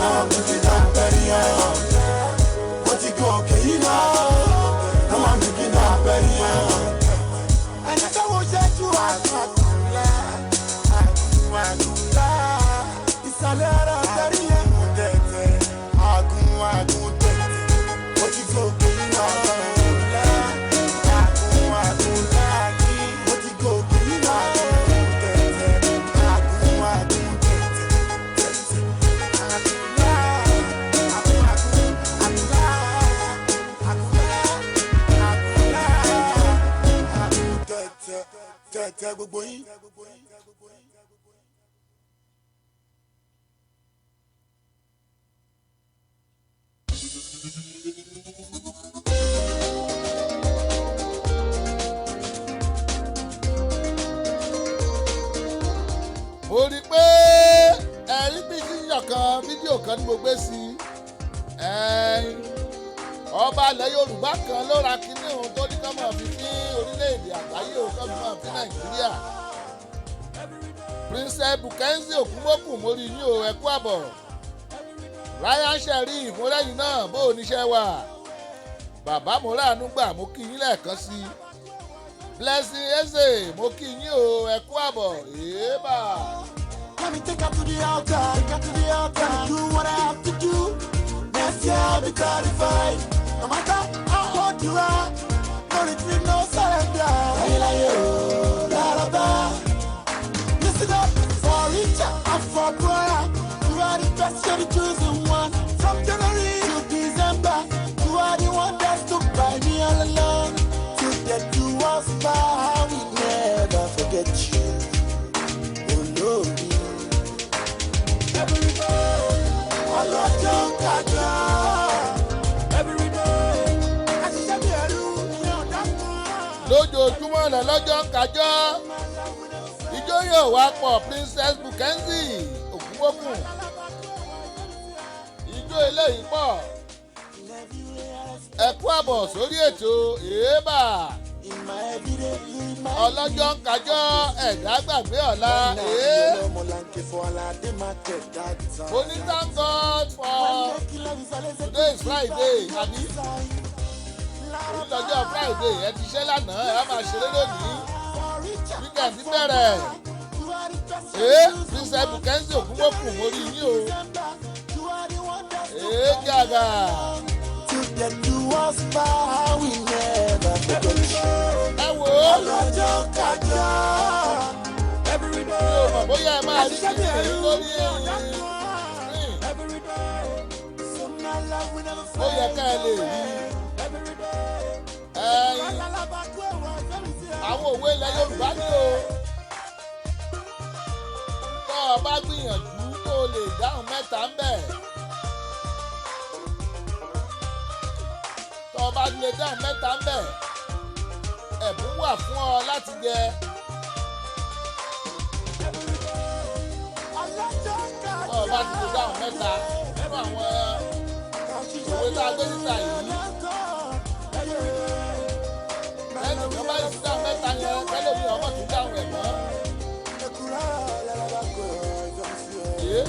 [SPEAKER 1] náà bìbí náà tẹ̀rí yẹn. Mo ti gòkè iná, náà bìbí náà tẹ̀rí yẹn. Ẹni tó wo ṣẹ́jú àtúnlá, àgùn àgùnlá, ìsàlẹ̀ ara tẹ̀rí yẹn. Tẹ̀tẹ̀, àgùn àgùn tẹ̀tẹ̀. Mo ti gòkè iná, àgùn àgùnlá ní. Mo ti gòkè iná, tẹ̀tẹ̀, àgùn àgùn tẹ̀tẹ̀, tẹ̀tẹ̀. Àgùnlá, àgùn àgùn, àgùnlá, àgùnlá, àgùnlá, àgùn tẹ̀tẹ̀, tẹ̀tẹ̀ gbogbo yín.
[SPEAKER 2] Mo rí i pé ẹ̀rí bí yíyàn kan, fídíò kan ní mo gbé sí i. Ọba ilẹ̀ Yorùbá kan ló ra kinní òun tó ní ká máa fi fín orílẹ̀-èdè àgbáyé òun, ká máa fi Nàìjíríà. Princess Bukenzi Ògúnmókùn, mo rí yín o, ẹ kú àbọ̀. Ryan Sherry ìmúrẹ́yìn náà, bó o níṣẹ́ wà? Bàbá mo ráàánú gbà, mo kí yín lẹ́ẹ̀kan sí i. Blessing Eze, mo kí yín o, ẹ kú àbọ̀ èébà.
[SPEAKER 1] Let me take her to the altar, take her to the altar. Let me do what I have to do. Next year I'll be clarified. No matter how hard you are, no retreat, no surrender. Láyé láyé o, lárabá. Listen up, for richer and for poorer. You are the best, you're the chosen one. From January to December, you are the one that stood by me all along. Till death do us part, we never forget you. Olórí. Every day, ọlọ́jọ́ kájọ. Every day, àṣìṣe bí ẹrú ní ọ̀dà kan.
[SPEAKER 2] Lójoojúmọ́ lọ́lọ́jọ́ ń kájọ́, ijó yóò wá pọ̀. Princess Bukenzi Ògúnmókùn, ijó eléyìí pọ̀. Ẹ kú àbọ̀ sórí ètò èébà.
[SPEAKER 1] In my everyday, in my
[SPEAKER 2] Ọlọ́jọ́ ń kájọ́, ẹ̀dá gbàgbé ọ̀la èé. Mo ní thank God for today is Friday, àbí? Lọ́jọ́ Friday, ẹ ti ṣe lánàá, ẹ á máa ṣeré lónìí, weekend bẹ̀rẹ̀. Ee, Princess Bukenzi Ògúnmókùn, mo rí yín o, ee gàgà.
[SPEAKER 1] Till death do us part, we never forget you.
[SPEAKER 2] Ẹ wò ó.
[SPEAKER 1] Ọlọ́jọ́ kájọ.
[SPEAKER 2] Mi ò mọ̀ bóyá ẹ máa rí kíni èyí lórí screen. Ó yẹ ká ẹ lè rí ẹyin. Àwọn òwe ilẹ̀ Yorùbá ní o, tó o bá gbìyànjú tó o lè dáhùn mẹ́ta ń bẹ̀, tó o bá lè dáhùn mẹ́ta ń bẹ̀, ẹ̀bùn wà fún ọ láti jẹ. Tó o bá ti lè dáhùn mẹ́ta nínú àwọn òwe tá a gbé síta yìí, ẹnì kan bá yìí dáhùn mẹ́ta yẹn, kẹ́lòmíì ọmọ tún dáhùn ẹ̀ mọ́. Yé.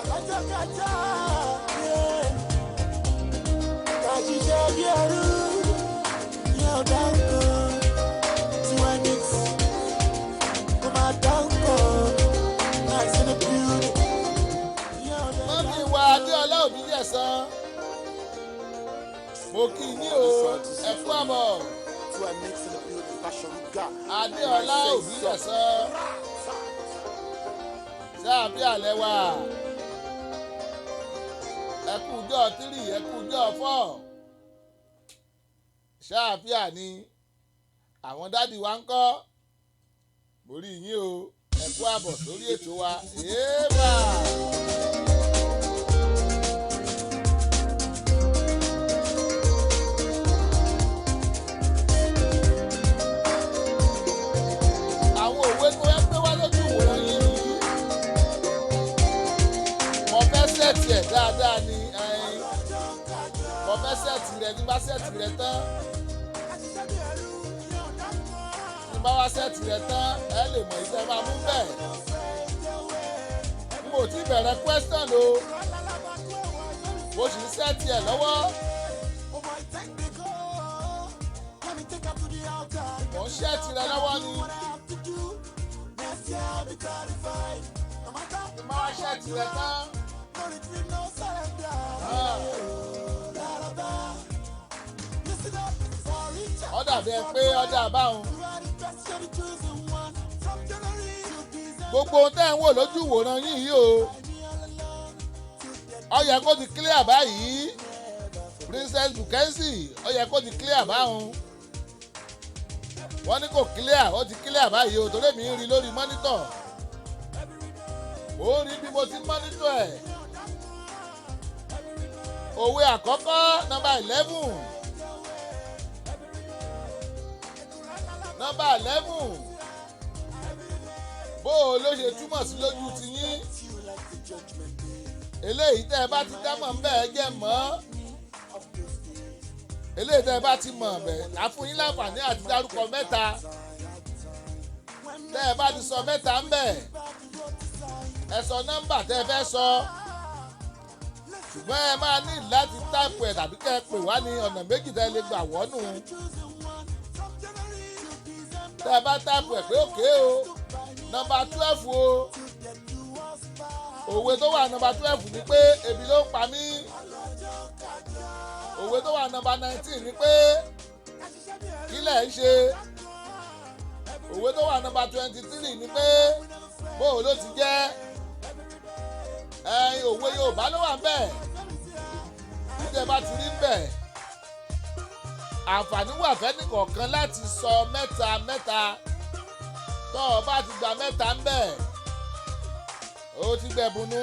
[SPEAKER 1] Ọlọ́jọ́ kájọ. Ká ṣiṣẹ́ bí ẹrú, yẹn ò dáńkọ́. Tiwa mix, kó máa dáńkọ́. Nice in the building. Yẹn ò
[SPEAKER 2] Mọ́mí wa Adéọlá òbí yẹ̀sán, mo kí i ní o, ẹ kú àbọ̀.
[SPEAKER 1] Tiwa mix in the building, fashion ga.
[SPEAKER 2] Adéọlá òbí yẹ̀sán, sáàbí àlẹ́ wa, ẹ kú ọjọ́ 3, ẹ kú ọjọ́ 4, ṣáàfíà ni àwọn daddy wa ń kọ́? Mo rí yín o, ẹ kú àbọ̀ sórí ètò wa èèbà. Àwọn òwe tó fẹ́ pé wá lójú ìwòran yín yìí, mo fẹ́ set ẹ̀ dáadáa ni ẹyin. Mo fẹ́ set rẹ̀, ní bá set rẹ̀ tán, ní bá wá set rẹ̀ tán, ẹ lè mọ̀ ìtẹ́ máa mú bẹ́ẹ̀. N ò tí bẹ̀rẹ̀ question o, mo sì ń set ẹ̀ lọ́wọ́. Mo ń set rẹ̀ lọ́wọ́ ni. Ní bá wá set rẹ̀ tán. Ah. Ó dàbí ẹ pé ọjà báwọn. Gbogbo ohun tẹ́ ń wò lójú ìwòran yín yìí o, ó yẹ kó ti clear báyìí. Princess Bukenzi, ó yẹ kó ti clear báwọn. Wọ́n ní kò clear, ó ti clear báyìí o, torí èmi ń rí lórí monitor, mò ń rí bí mo ti monitor ẹ̀. Òwe àkọ́kọ́, nọ́mbà 11, nọ́mbà 11, bó o ló ṣe túmọ̀ sí lójú tiyín? Eléyìí tẹ́ ẹ bá ti dámọ̀ ń bẹ́ẹ̀ jẹ́ mọ́, eléyìí tẹ́ ẹ bá ti mọ̀ bẹ́ẹ̀, á fún yín láǹfààní àti dárúkọ mẹ́ta. Tẹ́ ẹ bá ti sọ mẹ́ta ń bẹ̀, ẹ sọ nọ́mbà tẹ́ ẹ fẹ́ sọ, ṣùgbọ́n ẹ máa ní láti type ẹ̀ tàbí kẹ́ ẹ pè wá ní ọ̀nà méjì tẹ́ ẹ lè gbà wọ́nù. Tẹ́ ẹ bá type ẹ̀ pé okay o, nọ́mbà 12 o, òwe tó wà nọ́mbà 12 ni pé ebi ló ń pa mí. Òwe tó wà nọ́mbà 19 ni pé kí lẹ̀ ń ṣe. Òwe tó wà nọ́mbà 23 ni pé bóò ló ti jẹ́. Ẹyin òwe Yorùbá ló wà ńbẹ̀. Níjẹ́ bá ti rí ńbẹ̀, àǹfààní wà fẹ́nìkọ̀ọ̀kan láti sọ mẹ́ta mẹ́ta. Tọ́ ọ bá ti gba mẹ́ta ńbẹ̀, ó ti gbẹ̀bùn nú.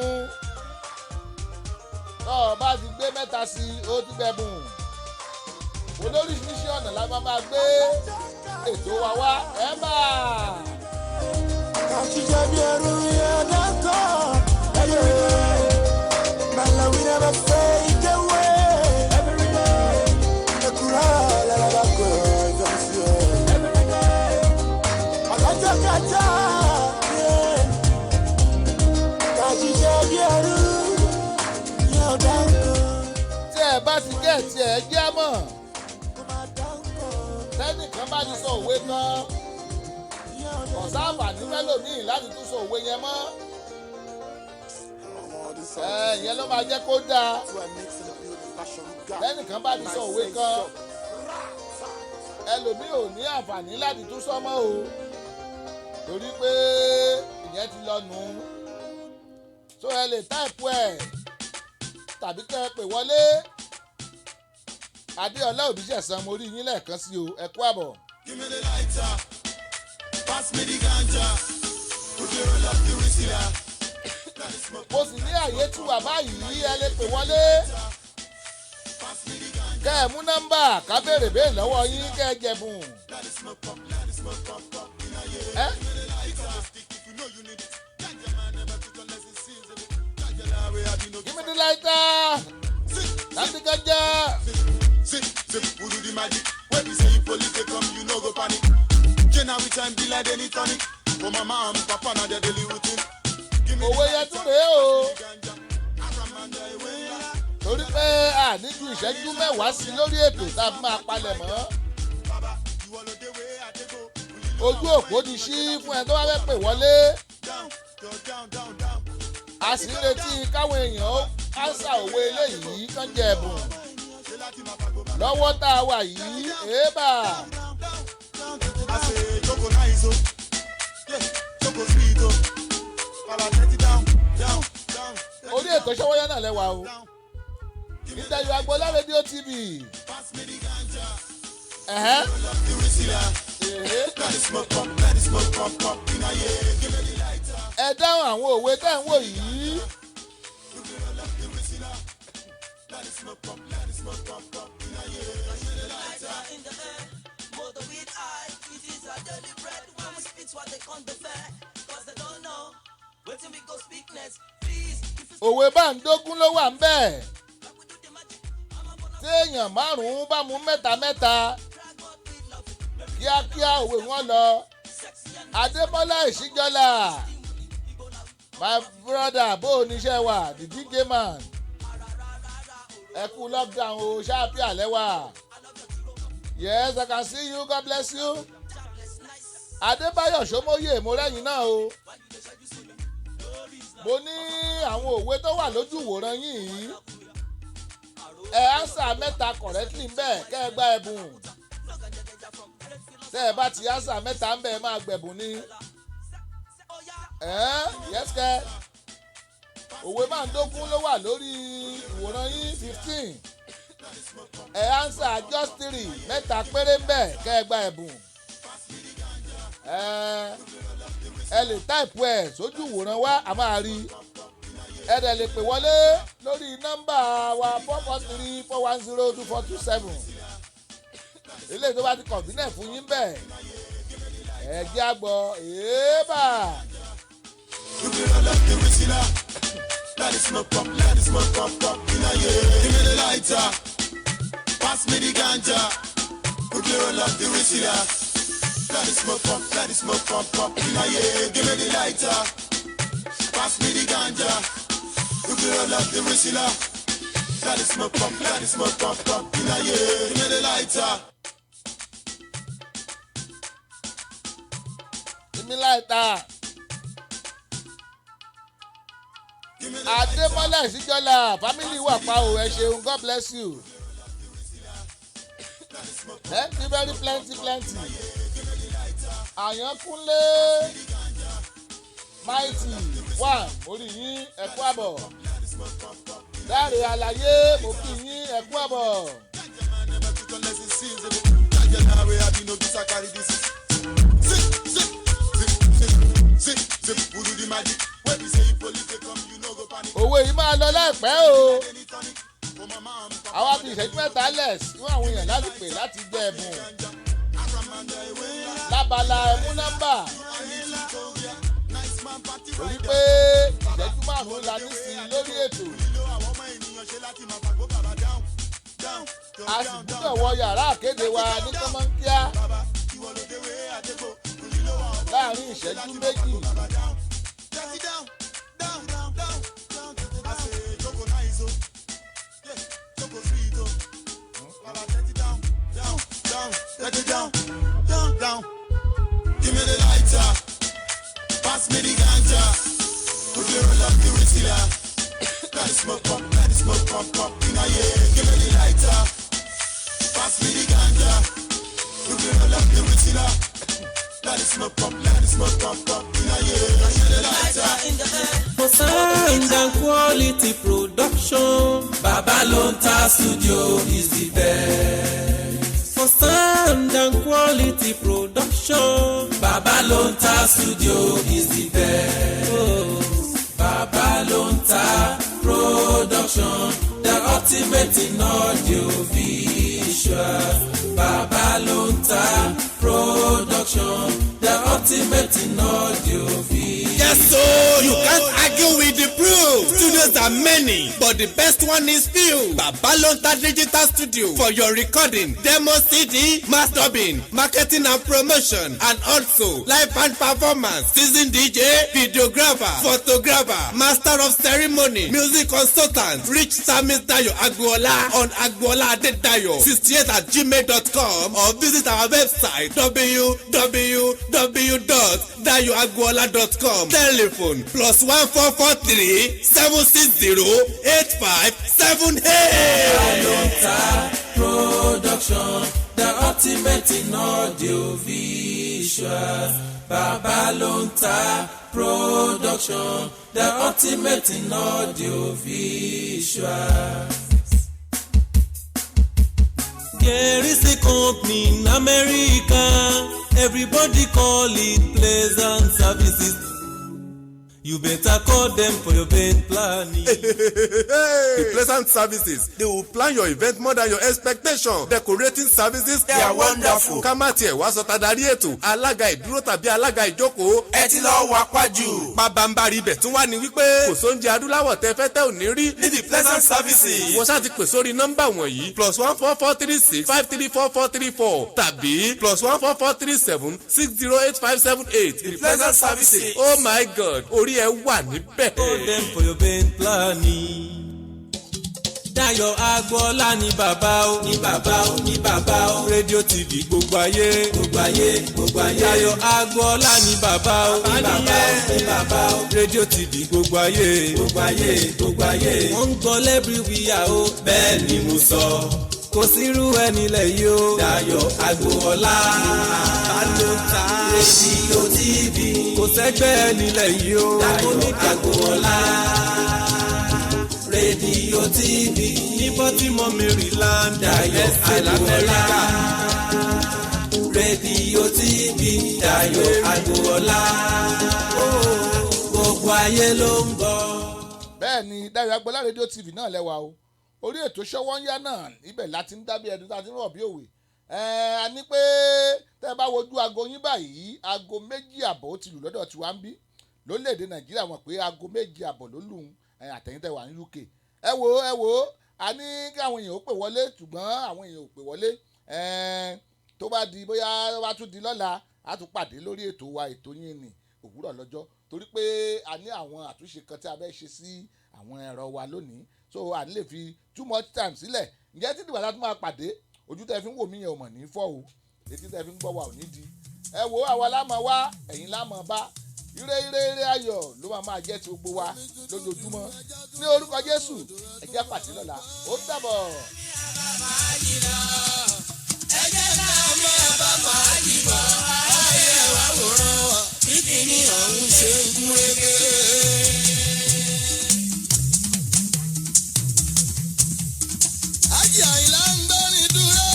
[SPEAKER 2] Tọ́ ọ bá ti gbé mẹ́ta sí i, ó ti gbẹ̀bùn. Olóríṣiríṣi ọ̀nà la máa gbé ètò wa wá ẹ̀ bá.
[SPEAKER 1] Ká ṣiṣẹ́ bí ẹrú yẹn dákọ̀. Every day, my love, we never fade away. Every day, Ekura lalabako ìjọsìn. Every day, ọlọ́jọ́ kájà. Ká ṣiṣẹ́ bí ẹrú yẹn dákọ̀.
[SPEAKER 2] Tí ẹ bá ti gẹ̀ tí ẹ jẹ́ mọ̀.
[SPEAKER 1] Kó máa dákọ̀.
[SPEAKER 2] Tẹ́nìkan bá ti sọ òwe kan, kò sáǹfààní fẹ́lòmíì láti tún sọ òwe yẹn mọ́. Ẹ ìyẹn ló máa jẹ́ kó dáa. Tẹ́nìkan bá ti sọ òwe kan, ẹlòmíì ò ní àǹfààní láti tún sọ mọ́ o, torí pé ìyẹn ti lọ nù ú. So ẹ lè type ẹ̀ tàbí kẹ́ ẹ pè wọlé. Adéọlá Òbíṣẹ̀sán, mo rí yín lẹ́ẹ̀kan sí o, ẹ kú àbọ̀.
[SPEAKER 1] Give me the lighter, pass me the ganja, put the roll up the whistler.
[SPEAKER 2] Mo sì ní àyè tí wà báyìí, ẹ lè pè wọlé, kẹ́ ẹ mú nọ́mbà ká béèrè béèrè lọ́wọ́ yín, kẹ́ ẹ jẹ̀bùn. Ẹ give me the lighter, láti gánjà.
[SPEAKER 1] Zip, zip, we do the magic. When we say police they come, you no go panic. January time be like any tonic. For mama and papa now their daily routine. Give me
[SPEAKER 2] Òwe yẹn tún rèé o,
[SPEAKER 1] the ganja. Aramanda ewe.
[SPEAKER 2] Torí pé a ní ju ìṣẹ́jú 10 sí lórí ètò tá a fi máa palẹ̀ mọ́.
[SPEAKER 1] Baba, you all the way I dey go.
[SPEAKER 2] Ojú òpó ti ṣí fún ẹ tó bá fẹ́ pè wọlé.
[SPEAKER 1] Down, down, down, down.
[SPEAKER 2] A sì ń retí káwọn èèyàn ó ánsà òwe eléyìí kán jẹ ẹ̀bùn lọ́wọ́ tá a wà yìí. Èébà.
[SPEAKER 1] I say, Choco nice, oh. Yeah, Choco sweet, oh. Baba, set it down, down, down.
[SPEAKER 2] Orí ètò Ṣọ́wọ́yá náà lẹ́wà o, ní Dayọ̀ Agboola Rédíò TV.
[SPEAKER 1] Pass me the ganja.
[SPEAKER 2] Ẹ̀hẹ́n.
[SPEAKER 1] The whistler.
[SPEAKER 2] Èhé.
[SPEAKER 1] Let it smoke pop, let it smoke pop, pop. In a year, give me the lighter.
[SPEAKER 2] Ẹ dáhùn àwọn òwe tẹ́ ń wò yìí.
[SPEAKER 1] Let it smoke pop, let it smoke pop, pop. In a year, give me the lighter.
[SPEAKER 3] In the air, motor with eye. It is a daily bread when we speak what they can't defend. 'Cause they don't know. Waiting we go speak next. Please, if you
[SPEAKER 2] Òwe bá ń dógún ló wà ń bẹ̀.
[SPEAKER 3] like we do the magic, I'm a bona
[SPEAKER 2] Tí èèyàn márùn-ún bá mú mẹ́ta mẹ́ta,
[SPEAKER 3] drag but we love it.
[SPEAKER 2] kíákíá òwe wọn lọ.
[SPEAKER 3] Sexy and
[SPEAKER 2] Adébọ́lá Ìṣíjọ́lá, my brother, bó o níṣẹ́ wà, the DJ man, ẹ kú lockdown o, ṣáàpì àlẹ́ wà. Yes, I can see you. God bless you. Adébáyọ̀ Ṣómóyè, mo rẹ́yìn náà o. Mo ní àwọn òwe tó wà lójú ìwòran yìí, ẹ answer mẹ́ta correctly ń bẹ̀, kẹ́ ẹ gba ẹ̀bùn. Tẹ́ ẹ bá ti answer mẹ́ta ń bẹ̀, ẹ máa gbẹ̀bùn ni. Ẹ yẹ́sìkẹ́, òwe máa ń dógún ló wà lórí ìwòran yín, 15. Ẹ answer just three, mẹ́ta péré ń bẹ̀, kẹ́ ẹ gba ẹ̀bùn. Ẹ lè type ẹ̀ sójú ìwòran wa, a máa rí. Ẹ dẹ̀ lè pè wọlé lórí nọ́mbà wa, 443-410-2427. Eléyìí tó bá ti convenient fún yín bẹ́ẹ̀, ẹ jẹ́ àgbọ̀ èébà.
[SPEAKER 1] You be roll up the whistler. Let it smoke pop, let it smoke pop, pop. In a year, give me the lighter. Pass me the ganja. Quickly roll up the whistler. Let the smoke pump, let the smoke pump, pump in yeah. Give me the lighter, pass me the ganja. You can roll up the whistler. Let the smoke pump, let the smoke pump, pump in yeah. Give me the lighter.
[SPEAKER 2] Èmi láìta.
[SPEAKER 1] Give me the lighter.
[SPEAKER 2] Adémọ́lá Ìsíjọ́lá family wà pa o, ẹ ṣeun, God bless you. Thank you very plenty plenty. Àyànkúnlé Mighty one orí yín, ẹ kú àbọ̀. Dáre Àlàyé, mo kí yín, ẹ kú àbọ̀.
[SPEAKER 1] Never took unless it's seasoned. Ganja now where I be no piece I carry this. Zip, zip, zip, zip, zip, zip. Who do the magic? When we say if police they come, you no go panic.
[SPEAKER 2] Òwe yìí máa lọ láìpẹ́ o.
[SPEAKER 1] Any tonic. Oh mama, I'm papa.
[SPEAKER 2] Àwa fi ìṣẹ́jú 3 lẹ̀ fún àwọn èèyàn láti pè láti jẹ ẹ̀bùn
[SPEAKER 1] Ganja. Aramanda ewe.
[SPEAKER 2] lábala ẹ̀mú nọ́mbà.
[SPEAKER 1] Nice man party
[SPEAKER 2] Torí
[SPEAKER 1] rider.
[SPEAKER 2] pé ìṣẹ́jú 5 la ní sí i lórí ètò.
[SPEAKER 1] Lílo àwọn ọmọ ènìyàn ṣe láti máa fàgbó bàbá down, down, down,
[SPEAKER 2] A sì
[SPEAKER 1] down,
[SPEAKER 2] gbúdọ̀
[SPEAKER 1] down.
[SPEAKER 2] wọ yàrá àkéde wa ní kọ́mọ́nkíá
[SPEAKER 1] Bàbá, ìwọ ló déwé àdégbò. Lílo àwọn ọmọ
[SPEAKER 2] láàrin ìṣẹ́jú 2.
[SPEAKER 1] bàbá down. Jesse down, down, down, down, down. I say, Joko nice, oh. Yeah, Joko sweet, oh. Baba, set it down, down, down, set it down, down, down. Give me the lighter, pass me the ganja. Put the roll up the whistler. Let the smoke pop, let the smoke pop, pop in a yeah. Give me the lighter, pass me the ganja. Put the roll up the whistler. Let the smoke pop, let the smoke pop, pop in a yeah. Give me the lighter.
[SPEAKER 3] In the air.
[SPEAKER 4] For sound and quality production,
[SPEAKER 3] Babalonta Studio is the best.
[SPEAKER 4] For sound and quality production,
[SPEAKER 3] Babalonta Studio is the best.
[SPEAKER 4] Oh,
[SPEAKER 3] Babalonta Production, the ultimate in audio visual. Babalonta Production, the ultimate in audio visual.
[SPEAKER 5] Yes, so you can't argue with the proof. Studios are many, but the best one is few. Babalonta Digital Studio for your recording, demo CD, mass dubbing, marketing and promotion, and also live band performance, season DJ, videographer, photographer, master of ceremony, music consultant. Reach Samis Dayo Agboola on agboola adedayo 68@gmail.com or visit our website www.dayoagboola.com. Telephone +1 443 760 8578.
[SPEAKER 3] Babalonta Production, the ultimate in audio visual. Babalonta Production, the ultimate in audio visual.
[SPEAKER 4] There is a company in America, everybody call it Pleasant Services. You better call them for your event planning.
[SPEAKER 5] The Pleasant Services, they will plan your event more than your expectation. Decorating services,
[SPEAKER 6] They are wonderful.
[SPEAKER 5] Ká má tiẹ̀ wá sọ tadarí ètò, alága ìdúró tàbí alága ìjókòó.
[SPEAKER 6] Ẹ ti lọ wá pájù.
[SPEAKER 5] Pabambari ibẹ̀ tún wá ní wípé kò sóúnjẹ adúláwọ̀ tẹ fẹ́ tẹ́ ò ní rí.
[SPEAKER 6] Ní the Pleasant Services.
[SPEAKER 5] Wọ́n ṣáà ti pè sórí nọ́mbà wọ̀nyí: +1 443 653 4434 tàbí +1 443 760 8578.
[SPEAKER 6] The Pleasant Services.
[SPEAKER 5] Oh my God, orí ẹ wà níbẹ̀.
[SPEAKER 4] Call them for your event planning. Dayo Agboola ní bàbá o,
[SPEAKER 3] Ní bàbá o, ní bàbá o.
[SPEAKER 4] Rédíò TV gbogbo ayé.
[SPEAKER 3] Gbogbo ayé, gbogbo ayé.
[SPEAKER 4] Dayo Agboola ní bàbá o,
[SPEAKER 3] Ní bàbá o, ní bàbá o.
[SPEAKER 4] Rédíò TV gbogbo ayé.
[SPEAKER 3] Gbogbo ayé, gbogbo ayé.
[SPEAKER 4] Wọ́n ń gbọ́ everywhere o.
[SPEAKER 3] Bẹ́ẹ̀ ni mo sọ.
[SPEAKER 4] Kò sírú ẹ nílẹ̀ yìí o.
[SPEAKER 3] Dayo Agboola.
[SPEAKER 4] Ta ló ń ta?
[SPEAKER 3] Rédíò TV.
[SPEAKER 4] Kò sẹ́gbẹ́ ẹ nílẹ̀ yìí o.
[SPEAKER 3] Dayo Agboola. Rédíò TV.
[SPEAKER 4] Ní Baltimore, Maryland.
[SPEAKER 3] Dayo
[SPEAKER 4] ẹsẹ̀
[SPEAKER 3] Agboola.
[SPEAKER 4] l'Amẹ́ríkà.
[SPEAKER 3] Rédíò TV. Dayo Agboola. Gbogbo ayé ló ń gbọ́.
[SPEAKER 2] Bẹ́ẹ̀ ni, Dayo Agboola Rédíò TV náà lẹ́wà o. Orí ètò Ṣọ́wọ́nyá náà, ibẹ̀ láti ń dábìí ẹdun tá a ti ń rọ̀ bí òwe. Ẹ̀ẹ́n, a ní pé tẹ́ ẹ bá wojú aago yín báyìí, aago 2:30 ó ti lù lọ́dọ̀ tiwa ń bí lórílẹ̀‐èdè Nàìjíríà. Wọ̀n pé aago 2:30 ló lù ú àtẹ̀yìntẹ̀ wà ní UK. Ẹ wo, ẹ wo, a ní kí àwọn èèyàn ó pè wọlé, ṣùgbọ́n àwọn èèyàn ò pè wọlé. Ẹ̀ẹ́n, tó bá di bóyá tó bá tún di lọ́la. A tún pàdé lórí ètò wa, ètò yín ní òwúrọ̀ lọ́jọ́, torí pé a ní àwọn àtúnṣe kan tí a fẹ́ ṣe sí àwọn ẹ̀rọ wa lónìí, so a ní lè fi too much time sílẹ̀. Ǹjẹ́ títí wàá tún máa pàdé, ojú tẹ́ fi ń wò mí yẹn ò mọ̀ ní fọ́ o, etí tẹ́ fi ń gbọ́ wa ò ní di. Ẹ wo, àwa lámọ̀ wá, ẹ̀yin lámọ̀ bá. Ire, ire, ire ayọ̀ ló máa máa jẹ́ ti gbogbo wa lójoojúmọ́ ní orúkọ Jésù. Ẹ jẹ́ pàdé lọ́la. Ó dàbọ̀.
[SPEAKER 1] Ẹ jẹ́ ká máa bá fàájì bọ̀, ayé wa wòran bí kìíní ọ̀hún ṣe ń gún régé. Ájì Àyìnlá ń gbórin dúró,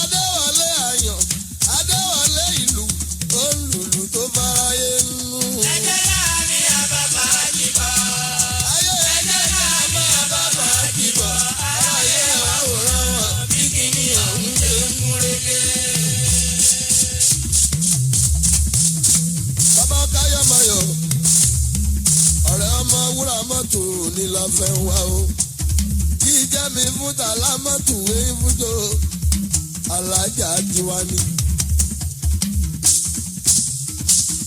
[SPEAKER 1] Adéwọlé Àyàn, Adéwọlé ìlú, ó ń lùlù tó fáráyé nù. Ẹ jẹ́ ká máa bá fàájì bọ̀, ẹ jẹ́ ká máa bá fàájì bọ̀, ayé wa wòran bí kìíní ọ̀hún ṣe ń gún régé. Bàbá Káyọ̀mọ́yọ̀, ọ̀rẹ́ ọmọ wúrà mọ́tò ní lọ́fẹ́ wá o. Kí jẹ́ mi fún tàlá mọ́tò wé fújò alájà tiwa ni.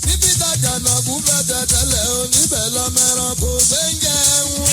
[SPEAKER 1] Níbi tájà náà kú fẹ́ tẹ́tẹ́lẹ̀ o, níbẹ̀ lọ́mọ ẹranko gbé ń jẹun o.